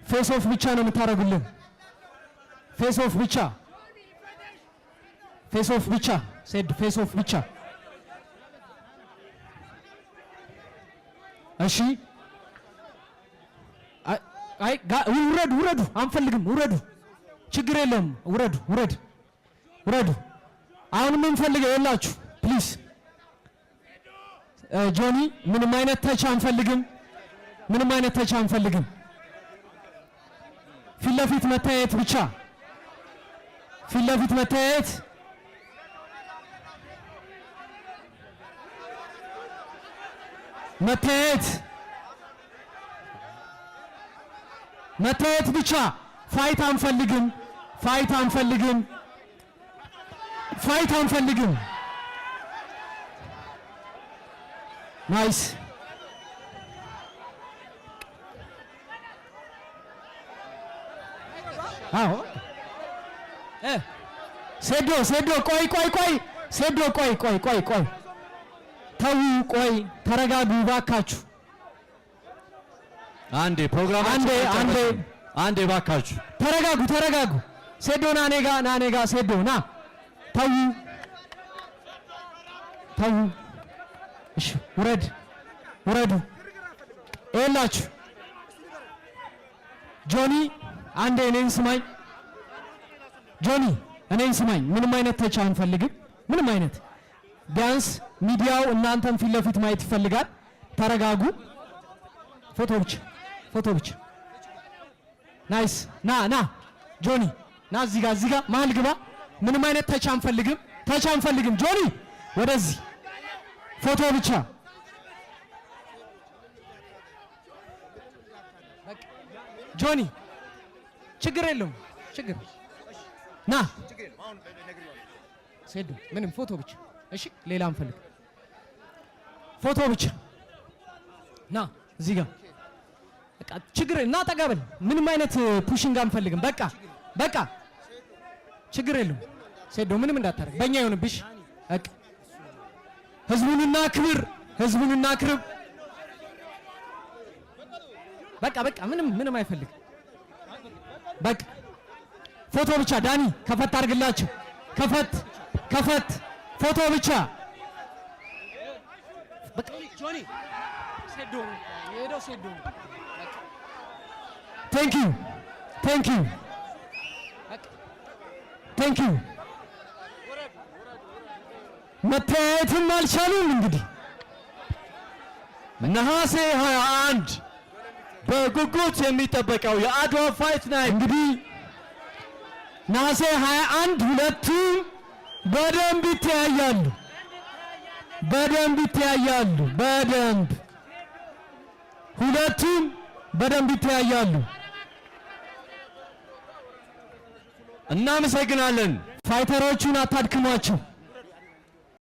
Face off ብቻ ነው የምታደርጉልን። Face off ብቻ፣ face off ብቻ፣ ሴድ face off ብቻ። እሺ፣ አይ ውረዱ፣ ውረዱ፣ አንፈልግም፣ ውረዱ። ችግር የለውም፣ ውረዱ፣ ውረድ፣ ውረዱ። አሁን የምንፈልገው የላችሁ please ጆኒ፣ ምንም አይነት touch አንፈልግም። ምንም አይነት touch አንፈልግም። ፊት ለፊት መታየት ብቻ፣ ፊት ለፊት መታየት። መታየት መታየት ብቻ። Fight አንፈልግም። Fight አንፈልግም። Fight አንፈልግም። Nice። አዎ ሴዶ፣ ሴዶ፣ ቆይ ቆይ ቆይ፣ ሴዶ፣ ቆይ ቆይ ቆይ ቆይ፣ ተው፣ ቆይ፣ ተረጋጉ ባካችሁ። አንዴ ፕሮግራም አንዴ አንዴ አንዴ ባካችሁ። ተረጋጉ ተረጋጉ። ሴዶ ና እኔ ጋ፣ ና እኔ ጋ፣ ሴዶ ና። ተው ተው። እሺ ውረድ ውረዱ። ይኸውላችሁ ጆኒ፣ አንዴ እኔን ስማኝ። ጆኒ፣ እኔን ስማኝ። ምንም አይነት touch አንፈልግም። ምንም አይነት፣ ቢያንስ ሚዲያው እናንተን ፊት ለፊት ማየት ይፈልጋል። ተረጋጉ። ፎቶ ብቻ፣ ፎቶ ብቻ። Nice። ና ና ጆኒ ና፣ እዚህ ጋር፣ እዚህ ጋር መሀል ግባ። ምንም አይነት touch አንፈልግም። Touch አንፈልግም። ጆኒ ወደዚህ ፎቶ ብቻ። ጆኒ ችግር የለውም። ችግር ና ሴዱ፣ ምንም ፎቶ ብቻ። እሺ ሌላ አንፈልግ፣ ፎቶ ብቻ። ና እዚህ ጋር፣ በቃ ችግር እና ጠጋ በል። ምንም አይነት pushing አንፈልግም። በቃ በቃ ችግር የለውም። ሴዶ ምንም እንዳታደርግ በእኛ ይሁንብሽ። በቃ ህዝቡንና ክብር፣ ህዝቡንና ክብር። በቃ በቃ ምንም ምንም አይፈልግም። በቃ ፎቶ ብቻ። ዳኒ ከፈት አድርግላቸው። ከፈት ከፈት፣ ፎቶ ብቻ። በቃ ጆኒ፣ ሴዶ የሄደው ሴዶ። Thank you, thank you, thank you። መተያየትም አልቻሉም። እንግዲህ ነሐሴ 21 በጉጉት የሚጠበቀው የአድዋ fight night እንግዲህ ነሐሴ 21 ሁለቱም በደንብ ይተያያሉ። በደንብ ይተያያሉ። በደንብ ሁለቱም በደንብ ይተያያሉ። እናመሰግናለን። Fighter ኦቹን አታድክሟቸው።